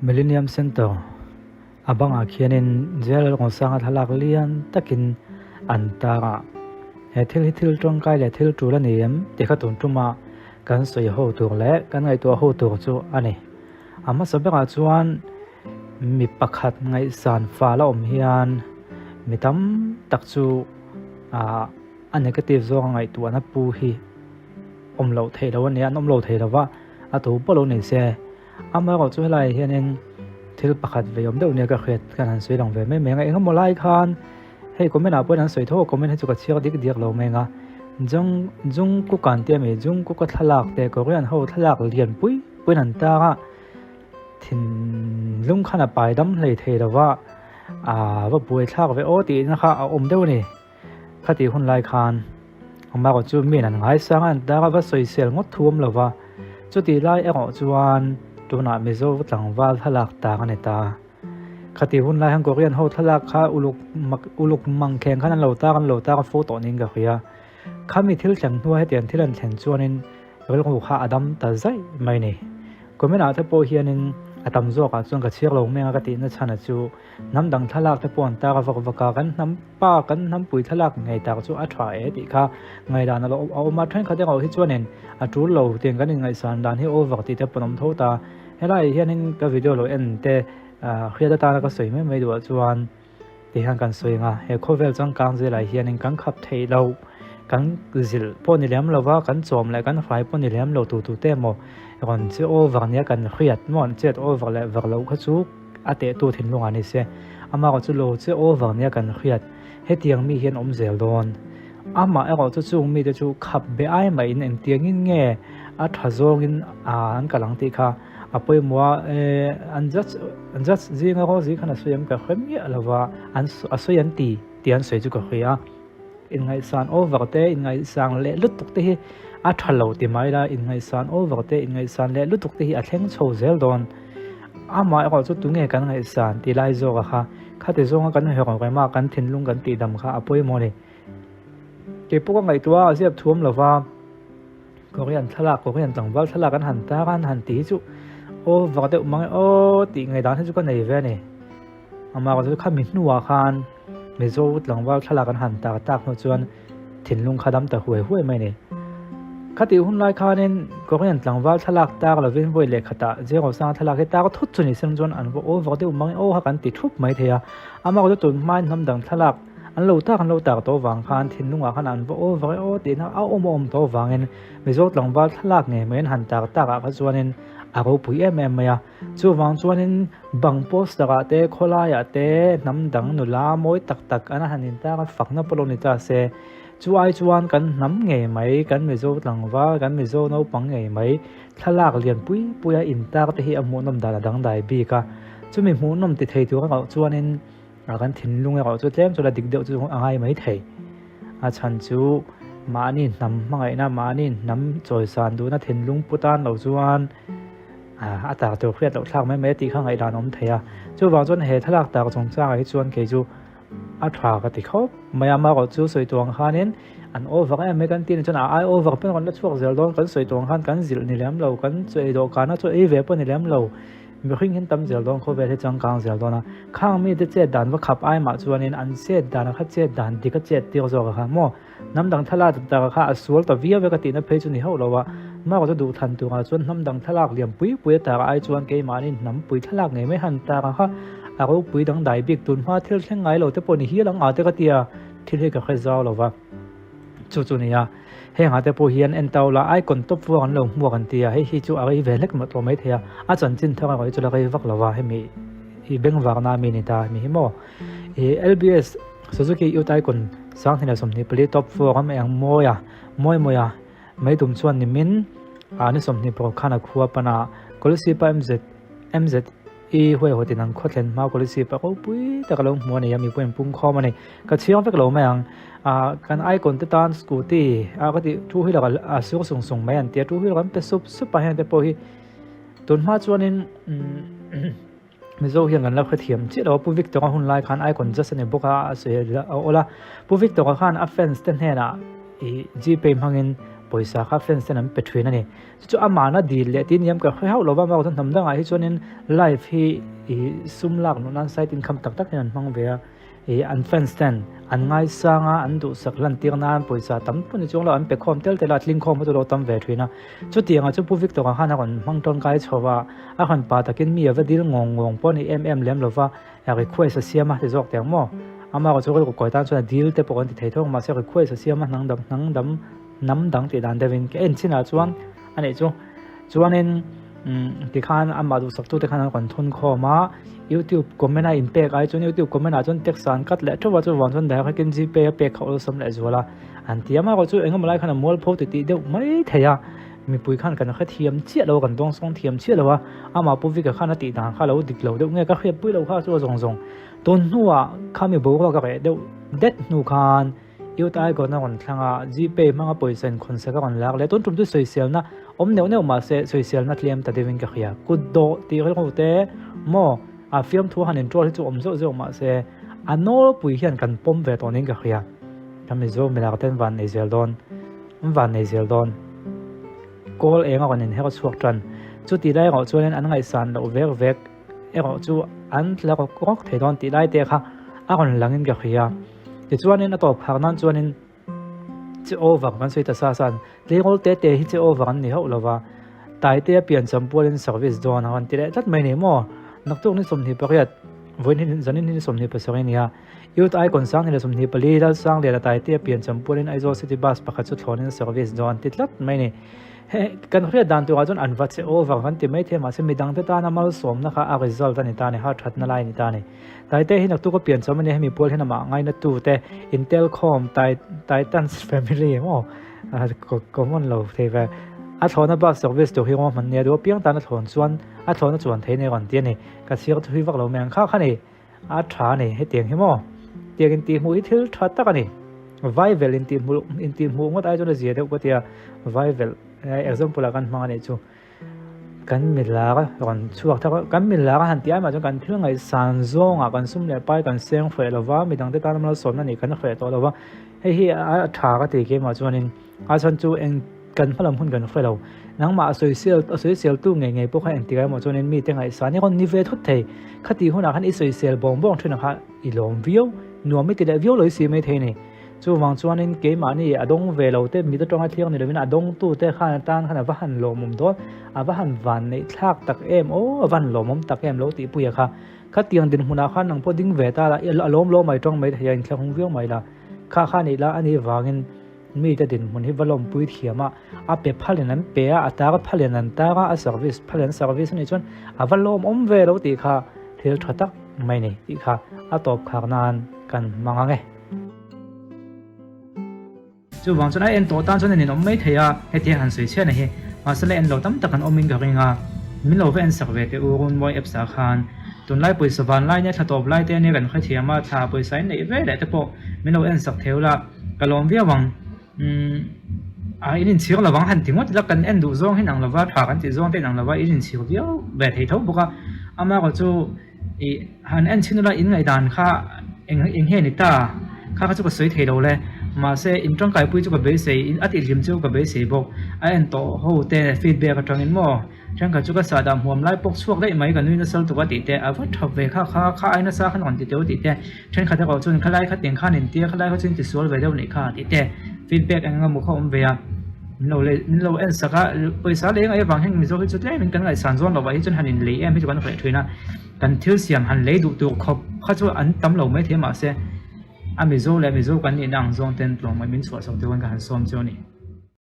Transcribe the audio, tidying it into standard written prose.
Millennium Centre a bangah khianin Jail Rosanga thlalak lian takin an tar a, he thil hi thil tawngkai leh thil tul a ni em tih kha tun tuma kan sawi ho tur leh kan ngaihtuah ho tur chu a ni. A hmasa berah chuan mi pakhat ngaihsan fal a awm hian mi tam tak chu ah a negative zawnga ngaihtuahna pu hi awm loh theih loh a ni a, an awm lo thei lo va, a tu pawh lo ni se. Amaherawh chu helaiah hianin thil pakhat ve awm deuh nia ka hriat kan han sawi lang ve mai mai ang a, engemaw lai khan hei comment ah pawhin an sawi tho a, comment hi chu ka chhiar dik diak lo mai ang a, Jung Jungkook an tia mi Jungkook a thlalak te Korean ho thlalak lian pui puiin an tar a, thinlung khan a pai dam hlei thei lo va, aa va buai thlak ve aw tihna kha a awm deuh a ni. Khatih hun lai khan amaherawh chu miin an ngaisang a, an tar a va sawisel ngawt thu awm lo va, chutih lai erawh chuan tunah Mizo tlangval thlalak tak a ni ta. Khatih hun lai khan Korean ho thlalak kha uluk mak uluk mangkheng khan an lo tar an lo tar a fo tawh niin ka hria. Khami thil thleng hnua hetiang thil an thlen chuanin Rilru kha a dam ta zaih mai ni. Comment ah te pawh hianin a tam zawkah chuan ka chhiar lo meng a ka tihna chhan a chu hnam dang thlalak te pawh an tar a vak vak a, kan hnam pa kan hnam pui thlalak ngei tak chu a tha e tih kha ngaihdan a lo a awm a, thenkhat erawh hi chuanin a tul lo tiang kan inngaihsan dan hi over tih te pawh an awm tho ta. Helaiah hianin ka video lo en te hriat atana ka sawi mai mai duhah chuan Ti hian kan sawi ang a, he khawvel changkang zelah hianin kan khap theih loh, kan zilh pawh ni lem lova, kan chawm leh kan hrai pawh ni lem lo tu tu te emaw rawn che over nia kan hriat maw an chet over leh ver loh kha chu a tehtu thinlungah ni se, amaherawh chu lo che over nia kan hriat hetiang mi hian awm zel dawn. Amah erawh chu chung mite chu khap be ai mahin engtiangin nge a tha zawngin an kal ang tih kha A pawimawh a, eh, an judge, an judge zinga Rosie khan a sawi ang ka hre miah lo va, an a sawi an ti tih an sawi chu ka hria a. Inngaihsan over te, inngaihsang leh lutuk te hi a tha lo ti mai la, inngaihsan over te, inngaihsan leh lutuk te hi a thleng chho zel dawn. Amah erawh chu tunge kan ngaihsan ti lai zawk a kha, khati zawnga kan herh rem a, kan thinlung kan tihdam kha a pawimawh a ni. Keipawh ka ngaihtuah a, a ziak thuam lo va. Korean thlalak, Korean tlangval thlalak an han tar a, an han ti hi chu aw vak deuh mang e aw tih ngaihdan hi chu ka nei ve a ni. Amah chu khami hnuah khan Mizo tlangval thlalak an han tar tak hnu chuan thinlung kha dam ta huai huai mai a ni. Khatih hun lai khanin Korean tlangval thlalak tar lovin vawi leh khatah Zerosanga thlalak hi tar thut chu ni se chuan an va aw vak deuh mang e aw kha kan ti thup mai thei a. Amah chu tun hmain hnam dang thlalak An lo tak an lo tak tawh vang khan thinlungah khan an va aw vak e aw tihna a awm a awm tawh vangin Mizo tlangval thlalak ngei mai an han tak tak ah kha chuanin a ropui em em mai a. Chuvang chuanin bang poster ah te khawlai ah te hnam dang nula mawi tak tak an han in tak a fakna pawh lo ni ta se chu ai chuan kan hnam ngei mai kan Mizo tlangval kan Mizo naupang ngei mai thlalak lian pui pui a in tak te hi a hmuhnawm dan a dangdai bik a. Chumi hmuhnawm ti thei tur erawh chuanin A kan thinlung erawh chu tlem chu la dik deuh chu a ngai mai thei. A chhan chu mahni hnam hmangaihna, mahni hnam chawisan duhna thinlung pu tan lo chuan a tak tur hriat loh thlak mai mai a tih kha ngaihdan a awm thei a. Chuvang chuan he thlalak tak chungchangah hi chuan kei chu a tha ka ti khawp mai a. Amaherawh chu sawi tur ang khanin an over em mai kan tih chuan a ai over pawn rawn la chhuak zel dawn. Kan sawi tur ang khan kan zilh ni lem lo, kan chaw ei dawhkana chaw ei ve pawh ni lem lo. Mihring hian tam zel dawn khawvel hi changkang zel dawn a, khang mite chet dan va khap ai mah chuanin an chet dan a kha chet dan dik a chet tir zawk a kha maw? Hnam dang thlalak tak a kha a sual ta viau e ka tihna phei chu ni hauh lo a, mah chu duh than turah chuan hnam dang thlalak liam pui pui a tar ai chuan keimahni hnam pui thlalak ngei mai han tar a kha a ropui dangdai bik tun hma thil thleng ngai lo te pawh ni hial ang a te ka tia thil hi ka hre zau lo va. Chu chu nia, heng ah te pawh hian en tau la icon top vuak an lo hmuak an ti a, hei hi chu a rei ve hlek mawh tawh mai thei a, a chanchin thar erawh hi chu la rei vak lo va, hemi i bengvar na mi ni ta hemi hi maw. I LBS Suzuki Ute icon 2024 top vuak a eng mawi a, mawi mawi a, mai tum chuan nimin ah ni 26 khan a khua pan a, Kolosipa MZ MZ I huaihawtin an khaw thlen hma policy pa ropui tak a lo hmu a ni a, mipui an pung khawm a ni. Ka chhiang vek lo mai ang. Ah kan icon te tan scooty a ka tih two wheeler a sur sung sung mai an ti a, two wheeler an pe sup sup a heng te pawh hi tun hma chuanin Mizo hian kan la hrethiam chiah lo a, Pu Victor a hun lai khan icon just a ni bawk a, a sawi a awl a. Pu Victor a khan a fans te hnenah i Gpay hmangin. pawisa kha fans ten an pe thin a ni. Chu chu amahna dil leh tih niam ka hre hauh lova amaherawhchu hnam dangah hi chuanin live hi ih sum lak nuh nan side income tak tak hian an hmang ve a, ih an fans ten an ngaisang a an duhsak hlan tir nan pawisa tam pawh ni chuang lo an pe khawm tel tel a, tling khawm kha chu lo tam ve thin a. Chutiangah chu Pu Victor-a khan a rawn hmang tawngkai chho a, a rawn pa takin mi a va dil ngawng ngawng pawh a ni em em lem lova, Request a siam a ti zawk teh ang maw? Amaherawhchu chu rilru kawi tan chuan a dil te pawh kan ti thei tho ang mahse request a siam a hnang dang hnang dam hnam dang tih dan deuhin ka en chin ah chuan a nih chu. Chuanin umm tikhan amah duhsak tu te khan an rawn thun khawm a, youtube comment a inpek ai chuan youtube comment ah chuan text ah an cut leh theuh a chuvang chuan direct in gpay a pek kha awlsam leh zual a an ti a. Amaherawhchu chu engemaw lai khan a mualpho titih deuh mai thei a. Mipui khan kan hrethiam chiah lo a, kan dawngsawng thiam chiah lo a, amah Pu Vika khan a tih dan kha lo dik lo deuh nge ka hriatpui lo kha chu a zawng zawng. Tun hnuah khami boruak a reh deuh det hnu khan Youth Icon a rawn thlang a, Gpay hmanga pawisa inkhawnsak a rawn lak leh. Tun tum chu sawiselna awm neuh neuh mahse sawiselna tlem ta deuhin ka hria. Kut dawh tih rilru te maw a fiamthu han intual hi chu awm zeuh zeuh mahse a nawlpui hian kan pawm ve tawh niin ka hria. Kan Mizo milak ten van nei zel dawn. An van nei zel dawn. Kawl eng a rawn inher chhuak tan. Chuti lai erawh chuanin an ngaihsan loh vek vek erawh chu an tla rawk rawk thei dawn tih lai te kha a rawn langin ka hria. Tichuanin a tawp phak nan chuanin che over kan sawi ta sa san. Tleirawl te te hi che over an ni hauh lova. Taite a pian cham pualin service dawn a rawn ti leh tlat mai ni maw? Naktuk ni 28, vawiin hi zanin hi ni 27 a nia. Youth Icon 2024 Lalsangliana Taitea pian champualin Aizawl City Bus pakhat chu thlawnin service dawn an ti tlat mai ni. He kan hriat dan turah chuan an va che over kan ti mai thei mahse midangte tana malsawmna kha a result a ni ta a ni, harthatna lai a ni ta a ni. Taitea hi naktuk a pian cham a nia hemi pual hian amah ngainatute Intelcom Taitans family maw common lo thei ve. A thlawhna bus service tur hi ruahman nia duh apiang tan a thlawn chuan a thlawhna chuan thei nei rawn ti a ni. Ka chhiar thui vak lo mai ang kha kha ni. A tha a ni, hetiang hi maw? Tiang intihhmuh hi thil tha tak a ni. Vaivel intihhmuh intihhmuh ngawt ai chuan a zia deuh ka ti a, vaivel example ah kan hmang a nih chu. Kan milar rawn chhuak thak a, kan milar a han tih ai mah chuan kan thil ngaihsan zawngah kan sum leh pai kan seng hreh lo va, midang te tan malsawmna nih kan hreh tawh lo va, hei hi a tha ka ti keimah chuanin. A chhan chu eng kan hmalam hun kan hre lo. Nangmah a sawisel a sawisel tu ngei ngei pawh kha engtik emaw chuanin mite ngaihsan i rawn ni ve thut thei. Khati hunah khan i sawisel bawng bawng thin ang kha i lawm viau, nuam i ti leh viau lo i si mai thei ni. Chuvang chuanin keimahni a dawng ve lo te mit atanga thliang ni lovin a dawngtu te khan atan khan a va han lawmawm dawn, a va han van neih thlak tak em aw, a va han lawmawm tak em lo tihpuia kha. Khatiang dinhmunah khan nang pawh ding ve ta la, a lawm lawm mai tawng mai thei a, inthlahrung viau mai la. Kha kha nih la a nih vangin. Mite dinhmun hi va lawmpui thiam a, a pe phalin an pe a, a tar phalin an tar a, a service phalin an service a nih chuan a va lawmawm ve lo tih kha thil tha tak mai ni tih kha a tawp khak nan kan hmang ang e. Chuvang chuan a en tawh tan chuan a ninawm mai thei a, heti han sawi chhiat na hi mahse la en lo tam tak an awmin ka ring a, min lo va en sak ve teh u Runmawi apps ah khan. Tunlai pawisa vanlai nia thla tawp lai te ania kan hrethiam a, thla pawisa in neih ve leh te pawh min lo en sak theu la. Ka lawm viau ang. Umm a in inchhir lovang han ti ngawt ila kan en duh zawng hi inang lova tha kan tih zawng te inang lova in inchhir viau ve thei tho bawk a. Amaherawh chu ih han en chhin ula in ngaihdan kha eng eng nge ni ta kha kha chu ka sawi thei lo le. Mahse in tangkaipui chu ka beisei a tihhlim chu ka beisei bawk. A en tawh ho te feedback atangin maw. Thenkhat chu ka sahdah hmuam lai pawk chhuak daih mai ka nui nasa lutuk a tih te, a va tha ve kha kha, kha ai nasa khan rawn ti teu tih te, thenkhat erawh chuan khalai kha tiang khan in tia khalai kha chu in tisual ve deuh nih kha tih te, feedback eng emaw kha awm ve a, min lo lei min lo en sak a, pawisa lei ngaih avang hian Mizo hi chu tlem in kan ngaihsan zawn lovah hi chuan han in lei em hi chu kan hreh thin a, kan thil siam han lei duh tur khawp kha chu an tam lo maithei mahse a Mizo leh Mizo kan nihna ang zawng ten tlawm mai min chhuah chho tur in ka han sawm chu a ni.